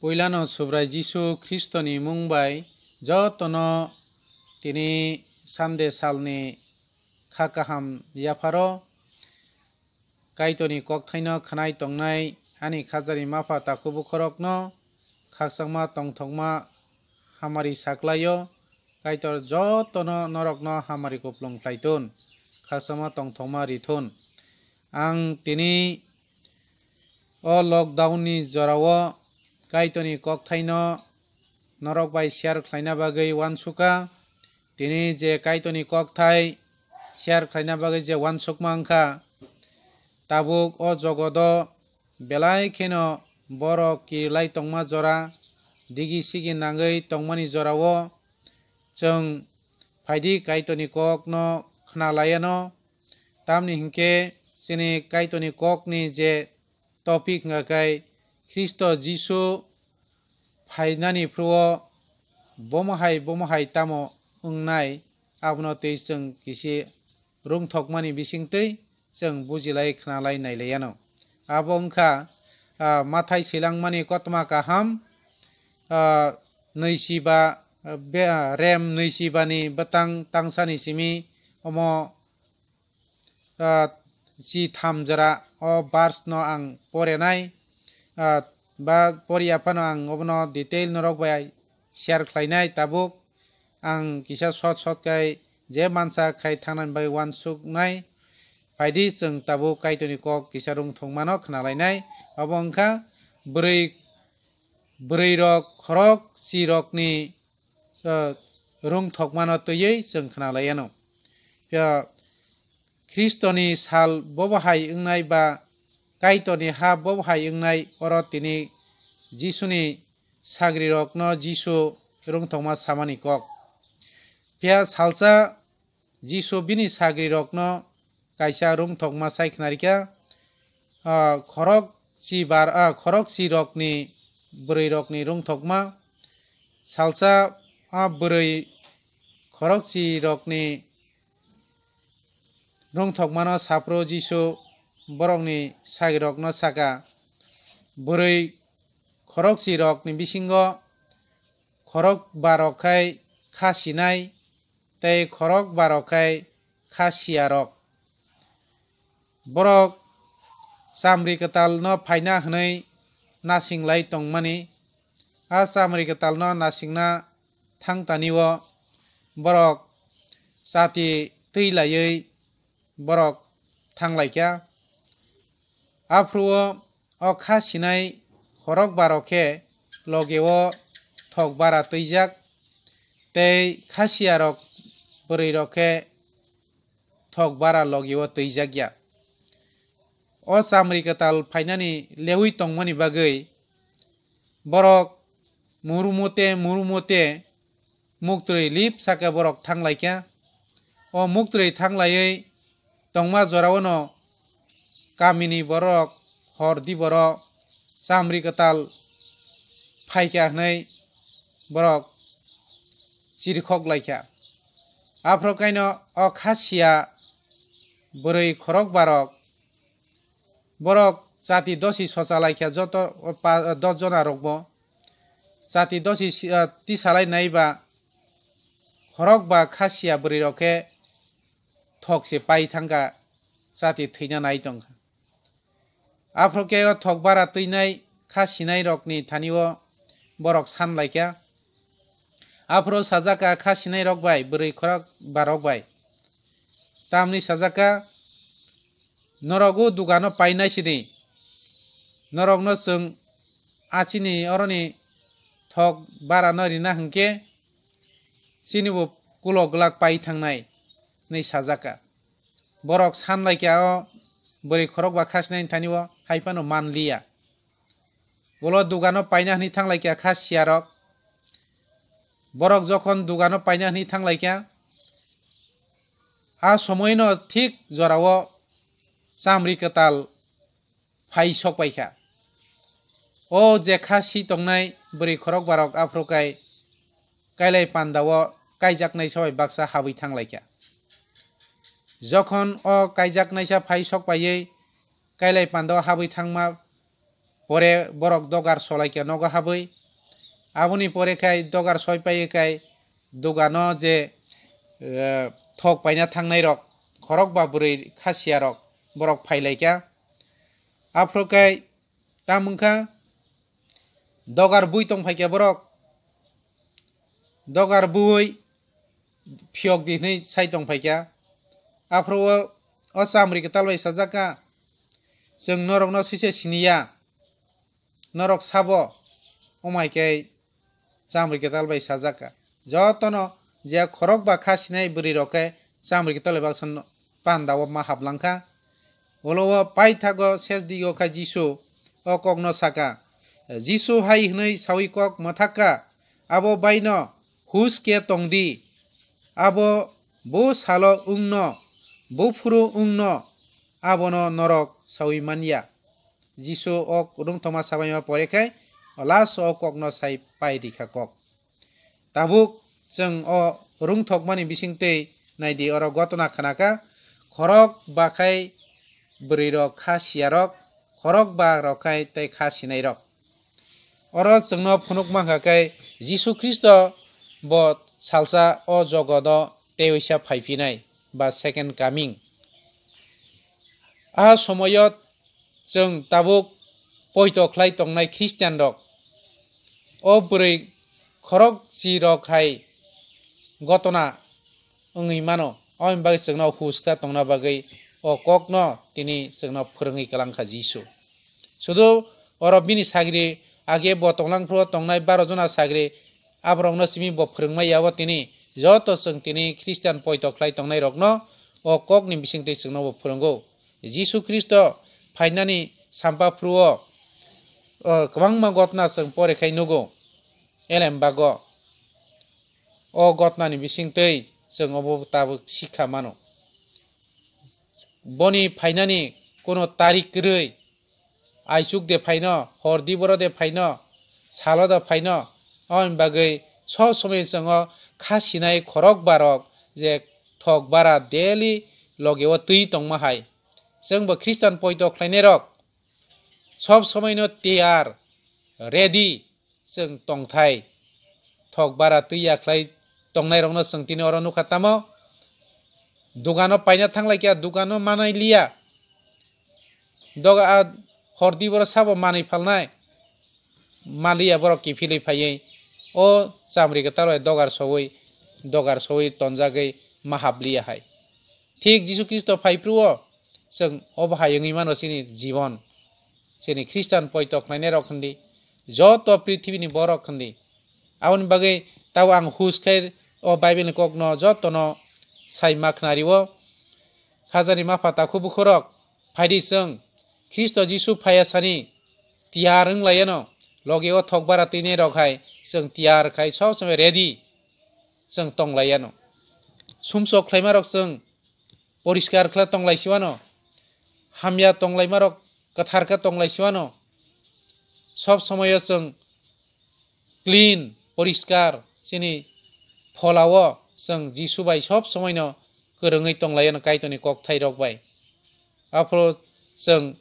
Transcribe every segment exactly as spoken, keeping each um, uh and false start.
Puilano Subrai Jisu Khristoni mung bai jotono tini Sunday salni kha kaham yapharo. Kaitorni kokthaino khwnai tongnai ani khajani mapha takhuk bukhorokno khakchangma tongthokma hamari saklaio. Kaitor jotono norokno hamari kuplung khlai thun, khakchangma tongthokma ri thun. Ang tini o lockdown ni jorao Kaitorni kokthaino norok bai share khlaina bagwi uansukha. Tini je Kaitorni kokthai share khlaina bagwi je uansukma wngkha, tabuk o jogodo belai kheno borok kirilai tongma jora, digi sigi nangwi tongmani jorao chwng phaidi Kaitorni kokno khna laiano. Tamni hinkhe chini Kaitorni kokni je topic wngkha khe Khristo Jisu phainani phuru-o bomo hai bomo hai tamo wngnai, abono twi chwng kisi rwngthokmani bisingtwi chwng bujilai khnalai nailaiano. Abo wngkha, ah, Mathai swilangmani kothoma kaham, ah, nwichiba, ah, be-, ah, rem nwichibani bwtang tangsani simi omo, ah, chi tham jora o verse no ang porenai, ah, ba poriya phano ang obono detail norok bai share khlainai tabuk. Ang kisa short short khai je mansa khai thangnani bai uansuknai. Phaidi chwng tabuk Kaitorni kok kisa rwngthokmano khnalainai. Obo wngkha bwrwi, bwrwirok khorok chirokni, ah, rwngthokmano twiwi chwng khnalaiano. Phiya Khristoni sal bobo hai wngnai ba Kaitorni ha bobo hai wngnai, oro tini Jisuni sagrirokno Jisu rwngthokma samani kok. Phiya salsa Jisu bini sagrirokno kaisa rwngthokma sai khnarikha, ah, khorok chi bar, ah, khorok chi rokni bwrwi rokni rwngthokma. Salsa a bwrwi khorok chi rokni rwngthokmano saphuru Jisu borokni sagrirokno saka, bwrwi khorok chi rokni bisingo khorok barok khai kha sinai tei khorok barok khai kha siya rok. Borok chamri kwtalno phaina hwnwi nasinglai tongmani. A chamri kwtalno nasingna thangtanio borok chati twi laiwi borok thanglaikha. Aphuru o kha sinai khorok barok khe loge o thok bara twijak, tei kha siya rok bwrwi rok khe thok bara logi o twijak ya. O chamri kwtal phainani lewi tongmani bagwi borok murumote murumote muktwi lip saka borok thanglaikha. O muktwi thanglaiwi tongma jorao no kamini borok hor di borok chamri kwtal phaikha hwnwi borok chirikhok laikha. Aphuru kaino o kha siya bwrwi khorok barok, borok chati dosi socha laikha joto pa-, dos jona rokbo. Chati dosi si-, ah, tisalai nai ba khorok ba kha siya bwrwi rok khe thok se pai thangkha, chati thwina nai tongkha. Aphuru khe o thok bara twinai kha sinai rokni thani o borok san laikha. Aphuru sajak kha kha sinai rok bai bwrwi khorok barok bai. Tamni sajak kha, "Norok o dugano painai sidi. Norokno chwng achini oroni thok bara no rina hwnkhe chini bo kulo glak pai thangnai," hinwi sajak kha. Borok san laikha o bwrwi khorok ba kha sinai thani o hai phano man liya. Ulo dugano paina hwnwi thang laikha kha siya rok. Borok jokhon dugano paina hwnwi thang laikha, a somoino thik jorao chamri kwtal phai sok paikha. O je kha si tongnai bwrwi khorok barok aphuru kai kailai pandao kaijaknai sabai baksa habwi thang laikha. Jokhon o kaijaknaisa phai sok paiwi kailai pandao habwi thangma Pore borok dogar solaikha nogo habwi. Aboni pore khai dogar soi paiye khai dogano je, eh, thok paina thangnai rok, khorok ba bwrwi khasiya rok, borok phailaikha. Aphuru khai tamungkha dogar bui tongphaikha borok. Dogar bui phiyok di hwnwi sai tongphaikha. Aphuru o, o chamri kwtal bai sajakha, "Chwng norokno sise siniya, norok sabo?" Omai khe chamri kwtal bai sajakha. Jotono je khorok ba kha sinai bwrwi rok khe chamri kwtal bai baksa panda o ma hablangkha. Ulo o paithago ses digo kha Jisu o kokno saka. Jisu hai hwnwi saui kok mwthakka, "Abo baino hus khe tong di. Abo bo salo wngno, buphuru wngno, abono norok saui manya." Jisu o rwngthoma sabaima pore khe last o kokno sai pai rikha kok. Tabuk chwng o rwngthokmani bisingtwi naidi, oro gotona khnakha, khorok ba khai bwrwi rok kha siya rok, khorok ba rok khai tei kha sinai rok. Oro chwngno phunuk mankha khe Jisu Khristo bo salsa o jogodo tei uisa phaiphinai ba second coming. A somoyo chwng tabuk poito khlai tongnai Christian rok o bwrwi khorok chi rok hai gotona wngwi mano, aboni bagwi chwngno hus kha tongna bagwi o kokno tini chwngno phwrwngwi kwlangkha Jisu. Sudu oro bini sagri age bo tonglang phuru tongnai baro jona sagri, aborokno simi bo phwrwngmai ya o tini. Joto chwng tini Christian poito khlai tongnai rokno o kokni bisingtwi chwngno bo phwrwngo. Jisu Khristo phainani sampa phuru o, o kwbangma gotna chwng pore khai nugo. Elembago o gotnani bisingtwi chwng obo tabuk sikha mano. Boni phainani kuno tarik kwrwi, aichuk de phaino, hor diboro de phaino, salo de phaino, aboni bagwi sob somoi chwng o kha sinai khorok barok je thok bara daily loge o twi tongma hai. Chwng bo Christian poito khlainai rok sob somoi no tiyar, ready, chwng tongthai. Thok bara twi ya khlai tongnai rokno chwng tini oro nukha tamo. Dugano paina thanglai kya, dugano manai liya. Doga a hor di boro sabo manwi phalnai. Maliya borok kiphilwi phaiwi o chamri kwtal bai dogar sowi, dogar sowi tonjagwi ma habliya hai. Thik Jisu Khristo phai phuru o chwng obo hai wngwi mano chini jibon. Chini Khristan poito khlainai rok hwndi, joto prithibini borok hwndi. Aboni bagwi tabo ang hus khe o Bible ni kokno jotono sai ma khna rio. Khajani mapha takhuk bukhurok, phaidi chwng Khristo Jisu phaiya sani tiyar wng laiano, logi o thok bara twinai rok hai chwng tiyar khai sob somoi ready chwng tong laiano. Sumsok khlaima rok chwng poriskar khlai tong lai siwano, hamya tong laima rok kwthar khe tong lai siwano. Sob somoyo chwng clean, poriskar, chini pholao chwng Jisu bai sob somoino kwrwngwi tong laiano Kaitorni kokthai rok bai. Aphuru chwng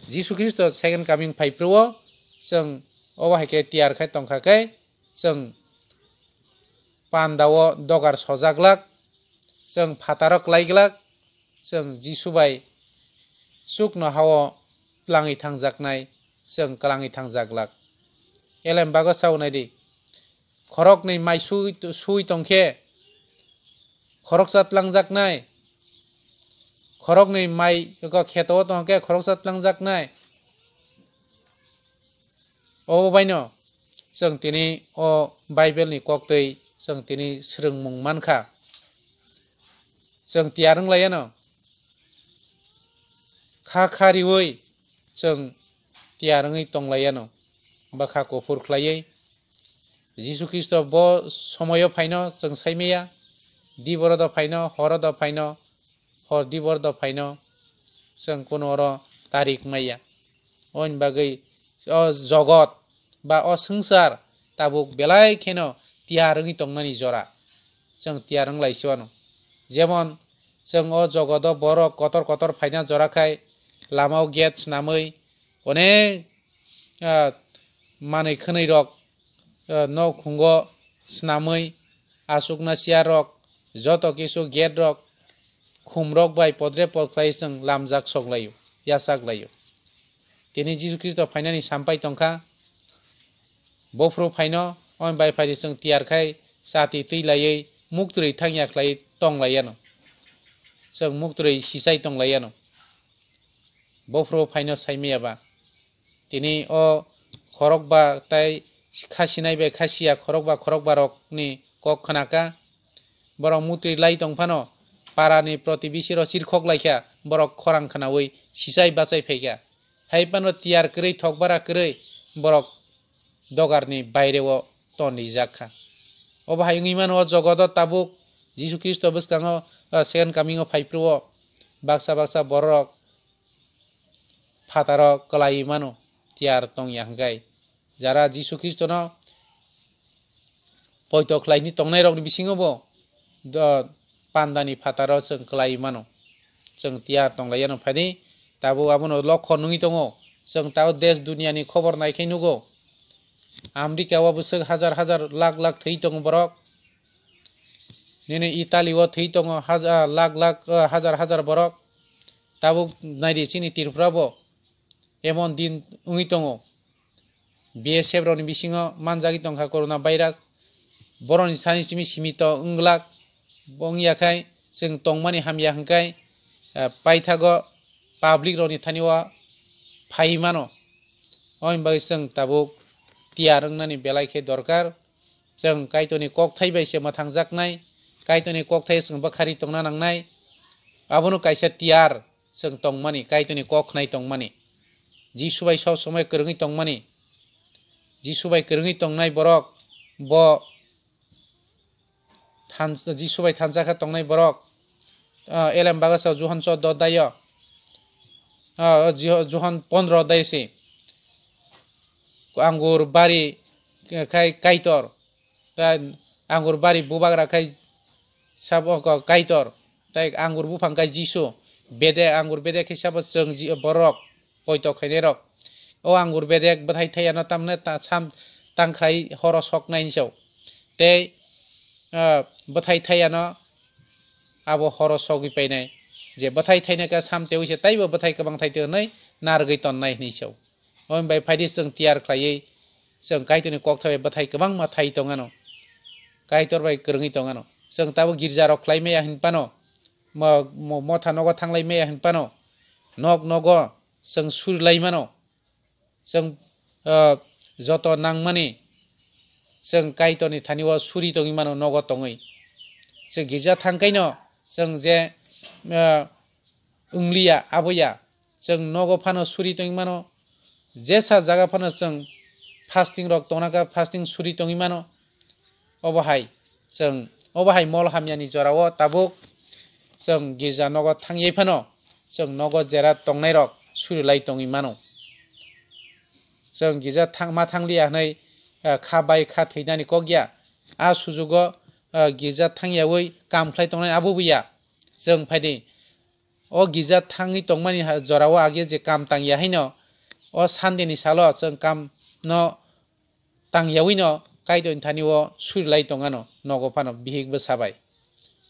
Jisu Khristo second coming phai phuru o chwng obo hai khe tiyar khai tong kha khe chwng pandao dogar sojak glak, chwng phataro klai glak, chwng Jisu bai chukno hao tlangwi thangjaknai, chwng kwlangwi thangjak glak. Elem bago sao nai di, khoroknwi mai sui, sui tong khe khoroksa tlangjaknai, khoroknwi mai kheto o tong khe khoroksa tlangjaknai. Obo baino chwng tini o Bible ni koktwi chwng tini swrwngmung mankha. Chwng tiyar wng laiano. Kha kha riwi chwng tiyar wngwi tong laiano. Bwkha kuphur khlaiwi Jisu Khristo bo somoyo phaino chwng sai maya. Diboro do phaino, horo do phaino, hor dibor do phaino chwng kuno oro tarik maya. Aboni bagwi o jogot ba o swngchar tabuk belai kheno tiyar wngwi tongnani jora chwng tiyar wng lai siwano. Jemon chwng o jogodo borok kotor kotor phaina jora khai lama o gate swnamwi onek ah, manwi khwnwi rok, ah, nok khungo swnamwi, aswkna chair rok, joto kisu gate rok, khum rok bai podre pod khlai chwng lamjak sok laio, yachak laio. Tini Jisu Khristo phainani sampai tongkha, bophru phaino, oin bai phaidi chwng tiyar khai chati twi laiwi muktwrwi thangya khlai tong laiano. Chwng muktwrwi sisai tong laiano. Bophru phaino saimaya ba. Tini o khorokba tai khasinai bai khasiya khorokba khorokba rokni kok khnaka. Borok mutwi lai tong phano parani protibisi rok chirkhok laikha, borok khorang khnaui sisai bachai phaikha. Hai phano tiyar kwrwi thokbara kwrwi borok dogarni baireo tonrijak kha. Obo hai wngwi mano o jogodo tabuk Jisu Khristo bwskango, ah, second coming o phai phuru o baksa baksa borok phataro kwlaiwi mano tiyar tongya hwnkhe. Jara Jisu Khristono poito khlaini tongnairokni bisingo bo do-, pandani phataro chwng kwlaiwi mano. Chwng tiyar tonglaiyano phaidi, tabuk abono lokho nungwi tongo. Chwng tabuk desh duniyani khobor naikhai nugo. America o bwswk hajar hajar lakh lakh thwi tongo borok. Nini Italy o thwi tongo haja-, lakh lakh, ah, hajar hajar borok. Tabuk naidi chini Tripura bo emon din wngwi tongo. B S F rokni bisingo manjagwi tongkha corona virus. Borokni thani simi simi to wng glak. Bo wngya khai chwng tongmani hamya hwnkhe, eh, paithago public rokni thani o phaiwi mano. Oini bagwi chwng tabuk tiyar wngnani belai khe dorkar. Chwng Kaitorni kokthai bai se mwthangjaknai, Kaitorni kokthai chwng bwkharwi tongna nangnai. Abono kaisa tiyar chwng tongmani, Kaitorni kok khnai tongmani. Jisu bai sob somoi kwrwngwi tongmani. Jisu bai kwrwngwi tongnai borok bo than-, Jisu bai thansa khe tongnai borok. Ah, elem bagasa Johan choddo adhyayo. Ah, Jiho-, Johan pondro adhyayo se. Angur bari, eh, khai Kaitor. Tai angur bari bubagra khai sabo ko Kaitor. Tai angur buphang khai Jisu. Bede, angur bede khai sabo chwng ji-, borok. Poito khainairok. O angur bedek bwthai thaiya no tamne ta-, sam tangkhrai horo soknai hinwi sao. Tei, ah, bwthai thaiya no abo horo sogwi painai. Je bwthai thainai kha sam tewi se taibo bwthai kwbang thai twi hwnwi narwgwi tonnai hinwi sao. Omo bai phaidi chwng tiyar khlaiwi chwng Kaitorni kokthai bai bwthai kwbangma thai tongano. Kaitor bai kwrwngwi tongano. Chwng tabuk girja rok khlai maya hinwi phano. Mo-, mo-, motha nogo thanglai maya hinwi phano. Nok nogo chwng suri lai mano. Chwng, ah, joto nangmani chwng Kaitorni thani o suri tongwi mano, nogo tongwi. Chwng girja thangkhaino chwng je, ah, wngliya, aboya. Chwng nogo phano suri tongwi mano. Jesa jaga phano chwng fasting rok tongna kha, fasting suri tongwi mano. Obo hai chwng, obo hai mol hamyani jorao tabuk chwng girja nogo thangwi phano chwng nogo jera tongnairok suri lai tongwi mano. Chwng girja thang-, ma thangliya hwnwi, ah, kha bai kha thwinani kok ya. A sujugo, ah, girja thangyawi kam khlai tongnai abo bo ya. Chwng phaidi o girja thangwi tongmani ha-, jorao age je kam tangya haino o Sunday ni salo chwng kam no tangyawi no Kaitorni thani o suri lai tongano nogo phano bihik bwsa bai.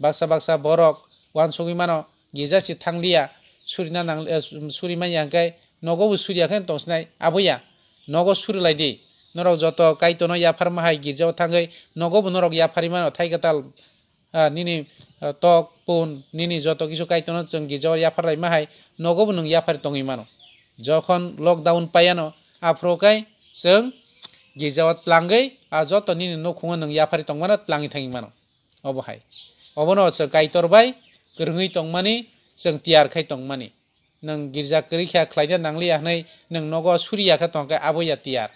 Baksa baksa borok uansugwi mano girja se thangliya, surina nang-, eh, suri manya hwnkhe nogo bo suriya khe tongsinai aboya. Nogo suri lai di. Norok joto Kaitorno yaphar ma hai girjao thangwi nogo bo norok yapharwi mano thai kwtal, ah, nini, ah, tok, pun, nini joto kisu Kaitorno chwng girjao yaphar laima hai, nogo bo nwng yaphar tongwi mano. Jokhon lockdown paiano, aphuru kai chwng girjao tlangwi, ah, joto nini nukhungo nwng yaphar tongmano tlangwi thangwi mano. Obo hai. Obono chwng Kaitor bai kwrwngwi tongmani, chwng tiyar khai tongmani. Nwng girja kwrwi khe khlaina nangliya hwnwi nwng nogo suriya khe tongkhe abo ya tiyar.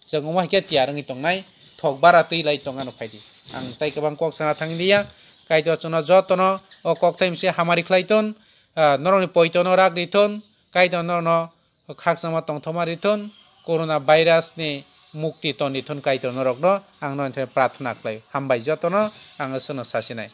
Chwng omo hai khe tiyar wngwi tongnai, thok bara twi lai tongano phaidi. Ang tai kwbang kok sana thangwi liya, Kaitor chwngno jotono o kok thai mse hamari khlai ton, ah, norokni poitono rak ri thon, Kaitor norokno khakchangma tongthokma ri thon, corona virus ni mukti ton ri thon Kaitor norokno ang norokni thani prarthana khlai. Hambai jotono ang aswkno sasinai.